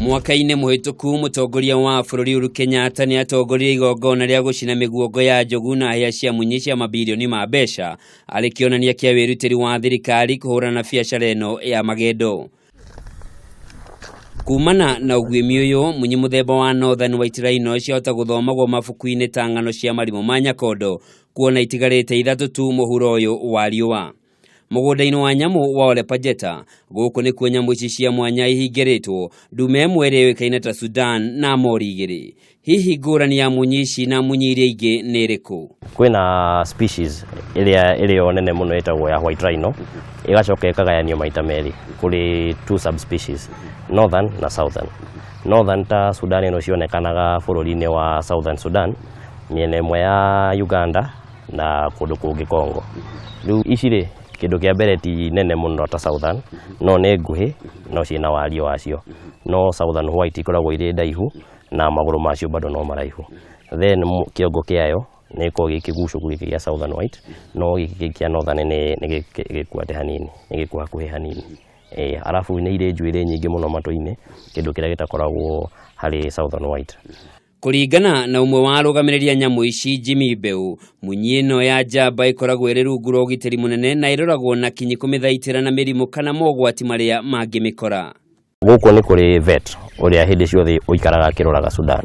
Mwaka-inĩ mũhĩtũku mũtongoria wa bũrũri Uhuru Kenyatta nĩ atongoririe igongona rĩa gũcina mĩguongo ya njogu na hĩa cia munyi cia mabirioni ma mbeca arĩ kĩonania kĩa wĩrutĩri wa thirikari kũhũrana na biacara ĩno ya magendo. Kumana na ũguĩmi ũyũ, munyi mũthemba wa Northern White Rhino ciahota gũthomagwo mabuku-inĩ ta ng'ano cia marimũ ma Nyakondo, kuona itigarĩte ithatũ tu mũhuro ũyũ wa riũa. Mũgũnda-inĩ wa nyamũ wa Ole Pajeta, gũkũ nĩkuo nyamũ ici cia mwanya ihingĩrĩtwo, ndume ĩmwe ĩrĩa yũĩkaine ta Sudan na mori igĩrĩ. Hihi ngũrani ya munyi ici na munyi iria ingĩ nĩ ĩrĩkũ? Kwĩna species ĩrĩa ĩrĩ nene mũno ĩtagwo ya white rhino, ĩgacoka ĩkagayanio maita merĩ kũrĩ two subspecies, northern na southern. Northern ta Sudan ĩno cionekanaga bũrũri-inĩ wa Southern Sudan, mĩena ĩmwe ya Uganda na kũndũ kũngĩ Congo. Rĩu ici rĩ, kĩndũ kĩa mbere ti nene mũno ta southern, no nĩ nguhĩ no ciĩna wariĩ wacio. No southern white ikoragwo irĩ ndaihu na magũrũ macio bado no maraihu. Then kĩongo kĩayo nĩ gĩkoragwo gĩ kĩgucũku gĩkĩ gĩa southern white, no gĩkĩ kĩa northern nĩ gĩkuhate hanini, nĩ gĩkuhakuhĩ hanini. Arabu nĩ irĩ njuĩrĩ nyingĩ mũno matũ-inĩ, kĩndũ kĩrĩa gĩtakoragwo harĩ southern white. Kũringana na ũmwe wa arũgamĩrĩri a nyamũ ici Jimmy Mbeu, munyi ĩno ya njamba ĩkoragwo ĩrĩ rungu rwa ũgitĩri mũnene na ĩroragwo na kinyi kũmĩthaitĩra na mĩrimũ kana mogwati marĩa mangĩmĩkora. Gũkũ nĩ kũrĩ vet ũrĩa hĩndĩ ciothe ũikaraga akĩroraga Sudan.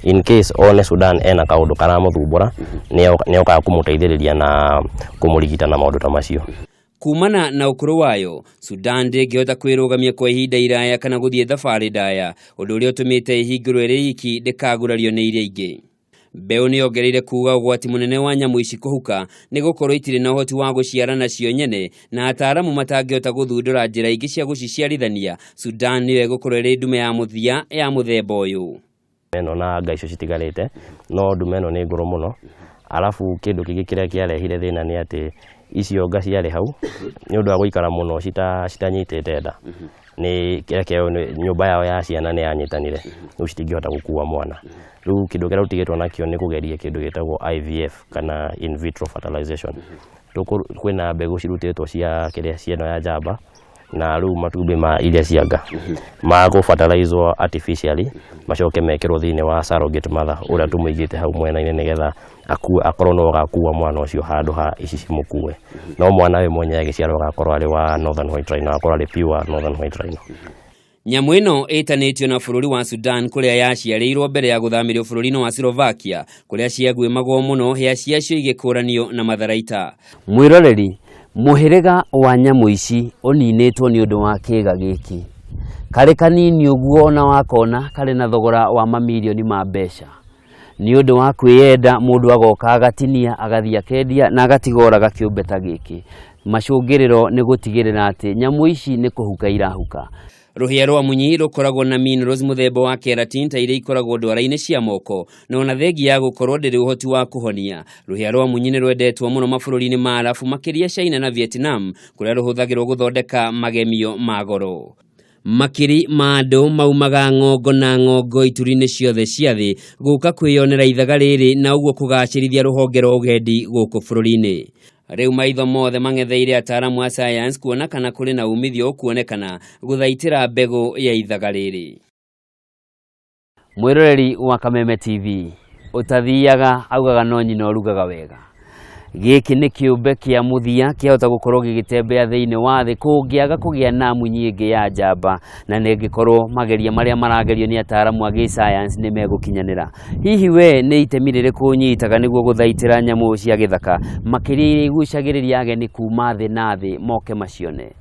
In case one Sudan ena kaũndũ karamũthumbũra, nĩ okaga kũmũteithĩrĩria na kũmũrigita na maũndũ ta macio. Kumana na ũkũrũ wayo, Sudan ndĩngĩhota kwĩrũgamia kwa ihinda iraya kana gũthiĩ thabarĩ ndaya, ũndũ ũrĩa ũtũmĩte ĩhingũrwo ĩrĩ iki ndĩkagurario nĩ iria ingĩ. Mbeu nĩ yongereire kuga ũgwati mũnene wa nyamũ ici kũhuka nĩ gũkorwo itirĩ na ũhoti wa gũciarana cio nyene na ataaramu matangĩhota gũthundũra njĩra ingĩ cia gũciciarithania. Sudan nĩyo ĩgũkorwo ĩrĩ ndume ya mũthia ya mũthemba ũyũ. Ĩno na nga icio citigarĩte, no ndume ĩno nĩ ngũrũ mũno. Arabu kĩndũ kĩngĩ kĩrĩa kĩarehire thĩna nĩ atĩ icio nga ciarĩ hau nĩ ũndũ wa gũikara mũno citanyitĩte nda, nĩ kĩrĩa kĩao nyũmba yao ya ciana nĩ yanyitanire, rĩu citingĩhota gũkua mwana. Rĩu kĩndũ kĩrĩa tũtigĩtwo nakĩo nĩ kũgeria kĩndũ gĩtagwo IVF kana in vitro fertilization. Kwĩna mbegũ cirutĩtwo cia kĩrĩa cia ĩno ya njamba, na rĩu matumbĩ ma iria cia nga magũ fertilizwo artificially, macoke mekĩrwo thĩinĩ wa surrogate mother ũrĩa tũmũigĩte hau mwena-inĩ, nĩgetha akue akorwo no agakua mwana ũcio handũ ha ici cimũkue. No mwana we mwenyewe agĩciarwo agakorwo arĩ wa Northern White Rhino, agakorwo arĩ pure Northern White Rhino. Nyamũ ĩno ĩtanĩtio na bũrũri wa Sudan kũrĩa yaciarĩirwo mbere ya gũthamĩrio bũrũri-inĩ wa Slovakia kũrĩa ciaguĩmagwo mũno, hĩa ciacio igĩkũranio na matharaita. Mwĩroreri, mũhĩrĩga wa nyamũ ici ũninĩtwo nĩ ũndũ wa kĩga gĩkĩ. Karĩ kanini ũguo ona wakona karĩ na thogora wa mamirioni ma mbeca. Nĩ ũndũ wa kwĩyenda mũndũ agoka agatinia agathiĩ akendia na agatiga oraga kĩũmbe ta gĩkĩ. Macũngĩrĩro nĩ gũtigĩrĩra atĩ nyamũ ici nĩ kũhuka irahuka. Rũhĩa rwa munyi rũkoragwo na minerals mũthemba wa keratin ta iria ikoragwo ndwara-inĩ cia moko, na ona thengia ya gũkorwo ndĩrĩ ũhoti wa kũhonia. Rũhĩa rwa munyi nĩ rwendetwo mũno mabũrũri-inĩ ma Arabu makĩria China na Vietnam kũrĩa rũhũthagĩrwo gũthondeka magemio ma goro. Makiri ma andũ maumaga ng'ongo na ng'ongo ituri-inĩ ciothe cia thĩ gũka kwĩyonera ithaga rĩrĩ na ũguo kũgacĩrithia rũhonge rwa ũgendi gũkũ bũrũri-inĩ. Rĩu maitho mothe mang'etheire ataaramu a science kuona kana kũrĩ na umithio ũkuonekana gũthaitĩra mbegũ ya ithaga rĩrĩ. Mwĩroreri wa Kameme TV, ũtathiaga augaga no nyina ũrugaga wega. Gĩkĩ nĩ kĩũmbe kĩa mũthia kĩahota gũkorwo gĩgĩtembea thĩinĩ wa thĩ kũngĩaga kũgĩa na munyi ĩngĩ ya njamba, na nĩngĩkorwo mageria marĩa maragerio nĩ ataaramu a gĩsayansi nĩ megũkinyanĩra. Hihi we nĩ itemi rĩrĩkũ ũnyitaga nĩguo gũthaitĩra nyamũ cia gĩthaka makĩria iria igucagĩrĩria ageni kuma thĩ na thĩ moke macione?